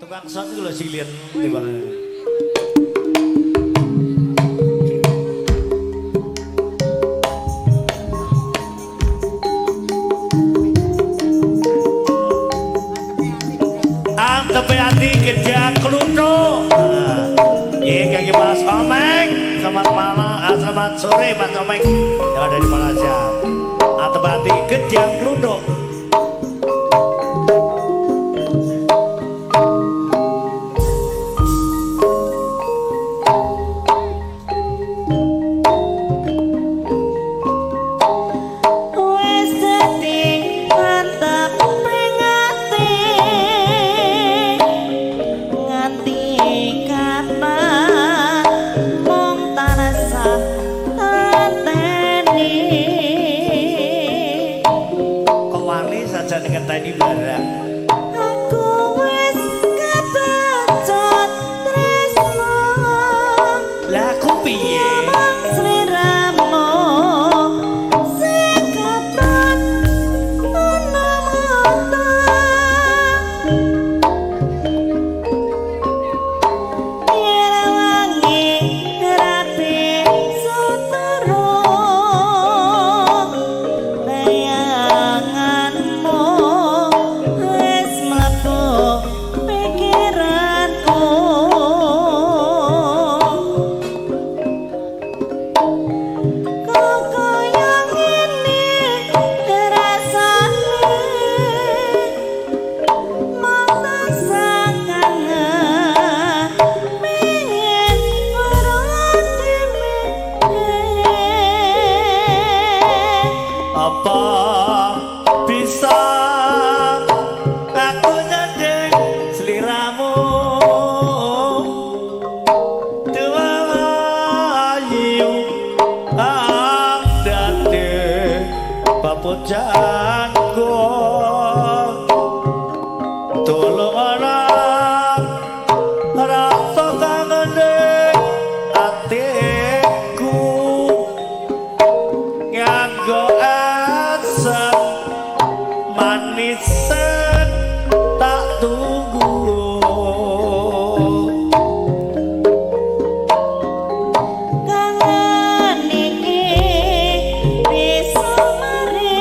Tukang son iku lho silien timbang. Antepe ati gedang kluthuk. Iya kaki Mas Omeng. Selamat malam, selamat sore Mas Omeng yang ada di Malaysia. Antepe ati gedang kluthuk. Wis dadi mantep pringati nganti kapan mung tansah tateni. Kok wani saja ngenteni barang. Aku wis kebecut tresno. Lah aku piye? Mung sliramu sing katon ana mata. Yen wangi rapi sutoro bayanganmu wis mlebu pikiranku. Kok kaya ngene rasane mung tansah kangen pengen weruh dhewe. Apa bisa aku nyanding sliramu dua ayu dadi papujanku tulung ana rasa kangen ning atiku nganggo asem manisen tak tunggu. Kangen iki bisa mari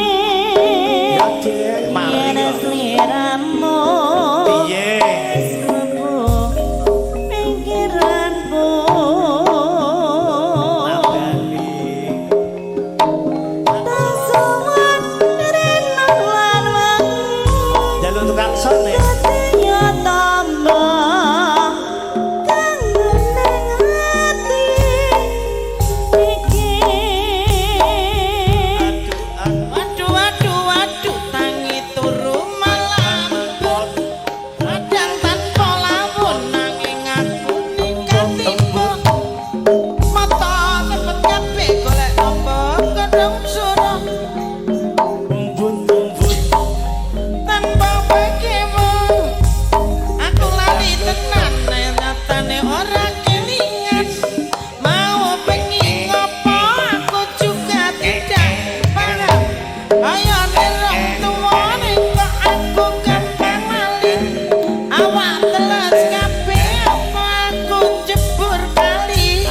Ya Dek, mari yen kok. sliramu Piye? Wis mlebu pikiranku. Nabani. Tak sowan rene lan wengi. Jaluk tukang son ya. Dadi yo tambah kangen ning ati iki. Aduh, aduh. Waduh, waduh, waduh, tangi turu malam kadang tanpa lawon nanging aku nikatimu mata cepet kabeh golek tombo godhong suruh Embun embun. Tanpa bagimu aku lali tenan nyatane ora kelingan mau bengi ngopo aku juga tidak paham ayo rong tuwane kok aku gampang lali awak teles kabeh apa aku jebur kali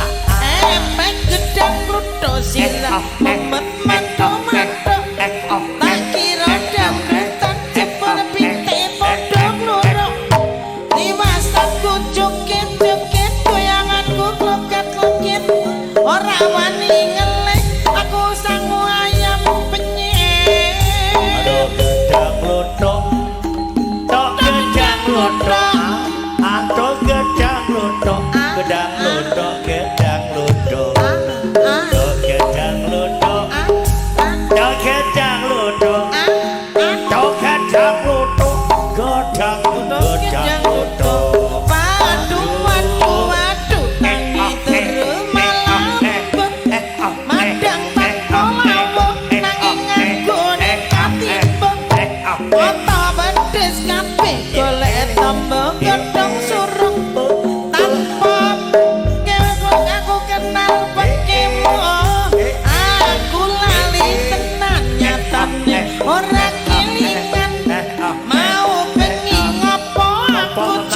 emek gedang kluthuk sirah mumet mantuk-mantuk tak kira dangdutan jebul pitik padha kluruk liwas aku joget-joget goyanganku kloket-kloket ora wani ngelih aku sangu ayam penyet. Aduh gedang kluthuk. Tok gedang kluthuk. Aduh gedang kluthuk. Gedang kluthuk, gedang kluthuk. Tok gedang kluthuk.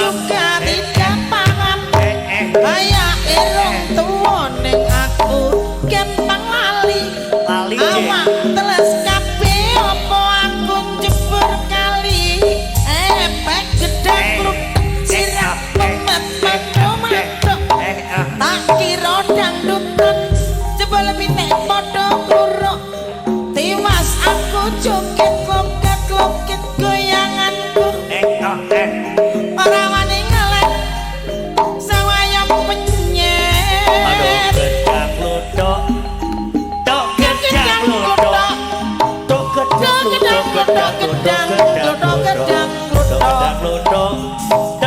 juga tidak paham. Eh eh. Kaya irung tuwa ning aku gampang lali. Lali, Cek. Awak teles kabeh apa aku jebur kali. Efek gedang kluthuk sirah mumet mantuk. Eh ah. Tak kira dangdutan jebul pitik padha kluruk. Tiwas aku joget loket loket goyanganku. Eh ah eh. Ora wani ngelek sawayam Aduh penyet. Gedang kluthuk. Tok gedang kluthuk. Tok gedang kluthuk gedang kluthuk gedang kluthuk. Gedang kluthuk.